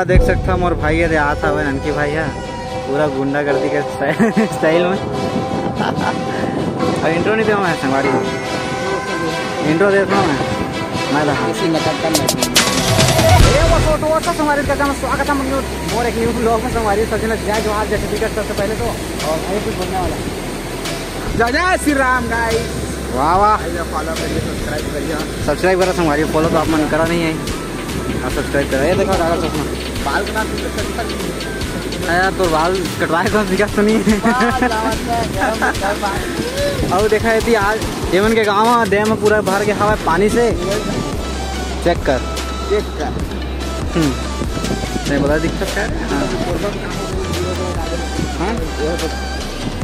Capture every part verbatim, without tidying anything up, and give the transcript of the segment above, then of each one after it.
देख सकता मोर भाई ये आत हवे, ननकी भाई है, पूरा गुंडागर्दी के स्टाइल में। और इंट्रो नहीं देवा मैं संगवारी, इंट्रो देता हूँ मैं। मैं तो किसी में कट्टर नहीं। ए, वो तो, तो, तो संगवारी का गाना स्वागत है मोर एक न्यू ब्लॉग में। संगवारी सबसे पहले जय जोहार, जय छत्तीसगढ़ सबसे पहले तो। और भाई कुछ बोलने वाला है? जय जय श्री राम गाइस। वाह वाह। भाई फॉलो करिए, सब्सक्राइब करिए। सब्सक्राइब करा संगवारी, फॉलो तो आप मन करा नहीं है। हाँ, सब्सक्राइब करा। ये देखो काला चश्मा। बाल बना तू तो कट कर। हाँ यार, तो बाल कटवाए तो दिखा तो नहीं। बाल लावत है, गरम, गरम बाल। और देखा है कि आज एमन के गांव डैम में पूरा भर के हवा है पानी से। चेक कर। चेक कर। हम्म। नहीं बोला दिक्कत क्या है? हाँ। हाँ?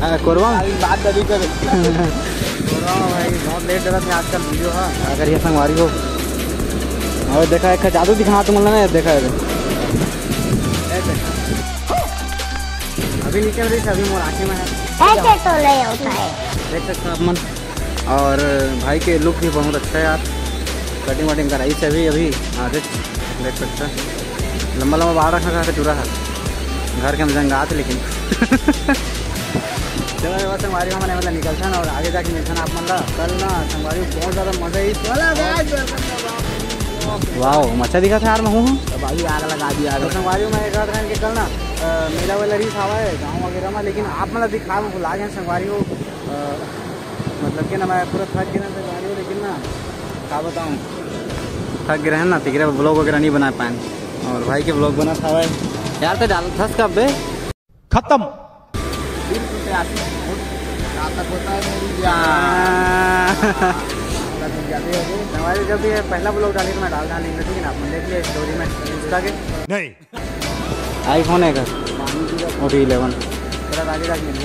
हाँ, कोरबा? अभी बात अभी कर। कोरबा में भाई बहुत लेट चलत है आजकल वीडियो, हाँ। अगर ये संगवारी हो। और देखा है, जादू दिखा तुम लोगों ने देखा है। अभी निकल रही थी, अभी मोर आँखें में है। ऐसे तो नहीं होता है। देख सकते हो आप मन। और भाई के लुक भी बहुत अच्छा है यार। कटिंग वटिंग कराई से अभी, अभी आगे देख सकते हैं। लंबा लंबा बाल रखा था, चूरा है। घर के हम जंगात लेकिन। चलो, ये बस संगवारी हमन मतलब निकलथन और आगे जाके मिलथन आप मन ला। कल ना संगवारी बहुत ज़्यादा मजा आई। चला guys, welcome to vlog। Wow, मच्छर दिखा था यार, महू। अब अभी आग लगा दिया। तो संगवारी मैं एक बात कि कल ना, अ, मेला वेला रहीस हवा है गाँव वगैरह में, लेकिन आप मतलब दिखा भुला गए संगवारी हो। अ, मतलब कि ना मैं पूरा थक गया ना संगवारी हो, लेकिन ना का बताऊँ, थक गए हैं ना, तिकरे ब्लॉग वगैरह नहीं बना पाए। और भाई के ब्लॉग बना था भाई यार, तो डाल थस कब बे? खत्म। हमारे जब भी ये पहला ब्लॉग डाले तो मैं डाल डालेंगे, ठीक है ना, आप देख लिया स्टोरी में इंस्टा के। नहीं। आईफोन है का? OT eleven. थोड़ा आगे जाके मिलते।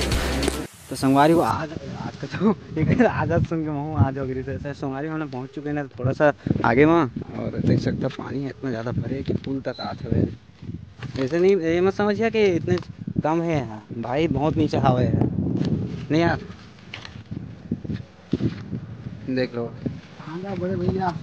तो संगवारी हो आज, आज का तो एक आदत सुन के महू आज हो गई। तो संगवारी हमन पहुंच चुके हैं थोड़ा सा आगे में, और देख सकते हो पानी इतना ज़्यादा भरे कि पुल तक आत हवे। ऐसे नहीं, ये मत समझिए कि इतने कम है यहाँ भाई, बहुत नीचे हवा है नहीं यार। देख लो। हाँ, बड़े भैया।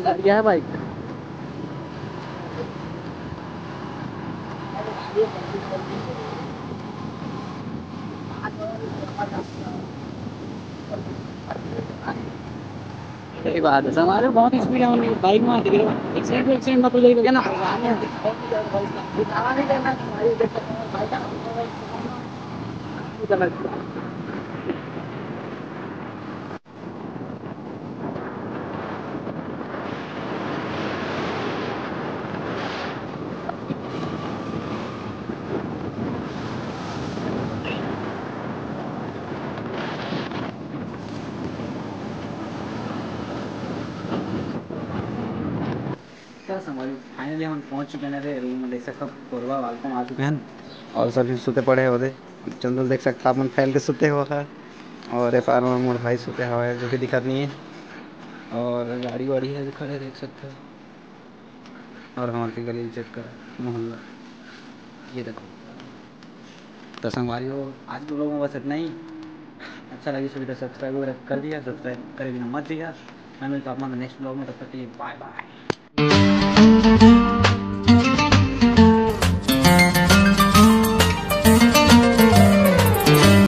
आ गया है बाइक। सही बात है, हमारे बहुत स्पीड है बाइक में, एक्सीडेंट एक्सीडेंट में तो यही लगे ना। क्या संगवारी, फाइनली हम पहुंच चुके हैं रे रूम में। देख सकते हो, कोरबा वाले आ चुके हैं और सभी सुते पड़े हैं उधर। चंदू देख सकता अपन फैल के सुते हुआ है। और ये पार में मोर भाई सुते हुआ है, जो कि दिखत नहीं है। और गाड़ी वाड़ी है जो खड़े देख सकते हो। और हमारे गली चेक कर मोहल्ला, ये देखो। तो संगवारी हो, आज के ब्लॉग में बस इतना ही। अच्छा लगी सभी तो सब्सक्राइब वगैरह कर दिया, सब्सक्राइब करे बिना मत दिया। मैं मिलता हूँ अपना नेक्स्ट ब्लॉग में, तब तक के लिए बाय बाय।